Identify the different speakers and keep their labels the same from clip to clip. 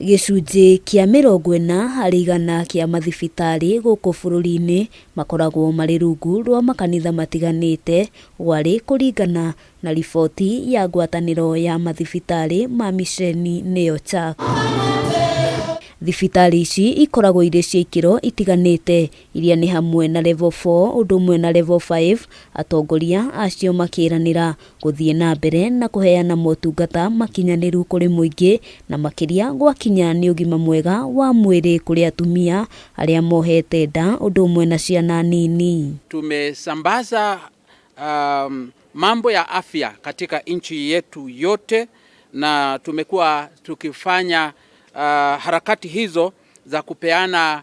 Speaker 1: Gĩcunjĩ kĩa 40% kĩa mathibitarĩ gũkũ bũrũri-inĩ makoragwo marĩ rungu rwa makanitha matiganĩte gwarĩ kũringana na riboti ya ngwatanĩro ya mathibitarĩ ma miceni nĩyo CHAK. Thibitarĩ ici ikoragwo irĩ cia ikĩro itiganĩte iria nĩ hamwe na level 4 ũndũ ũmwe na level 5, atongoria acio makĩranĩra gũthiĩ na mbere na kũheana motungata makinyanĩru kũrĩ mũingĩ na makĩria gwakinya nĩ ũgima mwega wa mwĩrĩ kũrĩ atumia arĩa mohete nda ũndũ ũmwe na ciana nini.
Speaker 2: Tumesambaza mambo ya afya katika nchi yetu yote na tumekuwa tukifanya harakati hizo za kupeana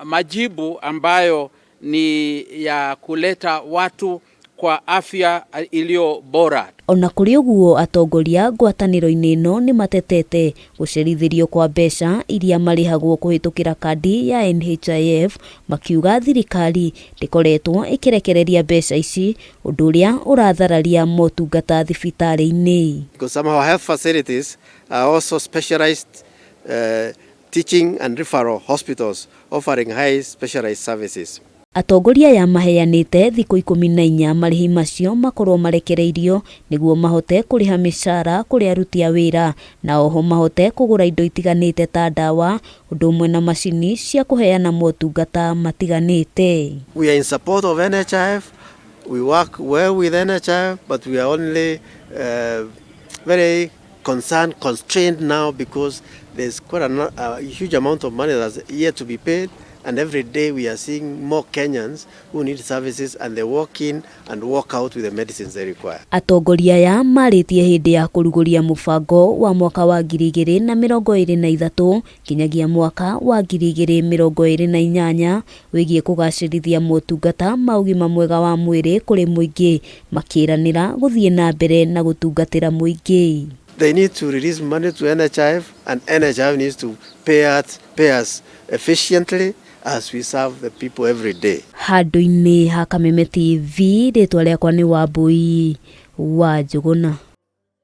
Speaker 2: majibu ambayo ni ya kuleta watu kwa afya iliyo bora.
Speaker 1: Ona kũrĩ ũguo, atongoria ngwatanĩro-inĩ ĩno nĩ matetete gũcerithĩrio kwa mbeca iria marĩhagwo kũhĩtũkĩra kandi ya NHIF, makiuga thirikari ndĩkoretwo ĩkĩrekereria mbeca ici, ũndũ ũrĩa ũrathararia motungata thibitarĩ-inĩ.
Speaker 3: Because some of our health facilities are also specialized teaching and referral hospitals offering high specialized services.
Speaker 1: Atongoria aya maheanĩte thikũ 14 marĩhi macio makorwo marekereirio nĩguo mahote kũrĩha mĩcara kũrĩ aruti a wĩra na oho mahote kũgũra indo itiganĩte ta ndawa ũndũ ũmwe na macini cia kũheana motungata matiganĩte.
Speaker 3: We are in support of NHIF. We work well with NHIF, but we are only very concerned, constrained now because there's quite a huge amount of money that's yet to be paid. And every day we are seeing more Kenyans who need services and they walk in and walk out with the medicines they require.
Speaker 1: Atongoria aya marĩtie hĩndĩ ya kũrugũria mũbango wa mwaka wa 2023 nginyagia mwaka wa 2028 wĩgiĩ kũgacĩrithia motungata ma ũgima mwega wa mwĩrĩ kũrĩ mũingĩ, makĩranĩra gũthiĩ na mbere na gũtungatĩra mũingĩ.
Speaker 3: They need to release money to NHIF and NHIF needs to pay us efficiently as we serve the people every day.
Speaker 1: Handũ-inĩ ha Kameme TV, rĩtwa rĩakwa nĩ Wambui wa Njũgũna.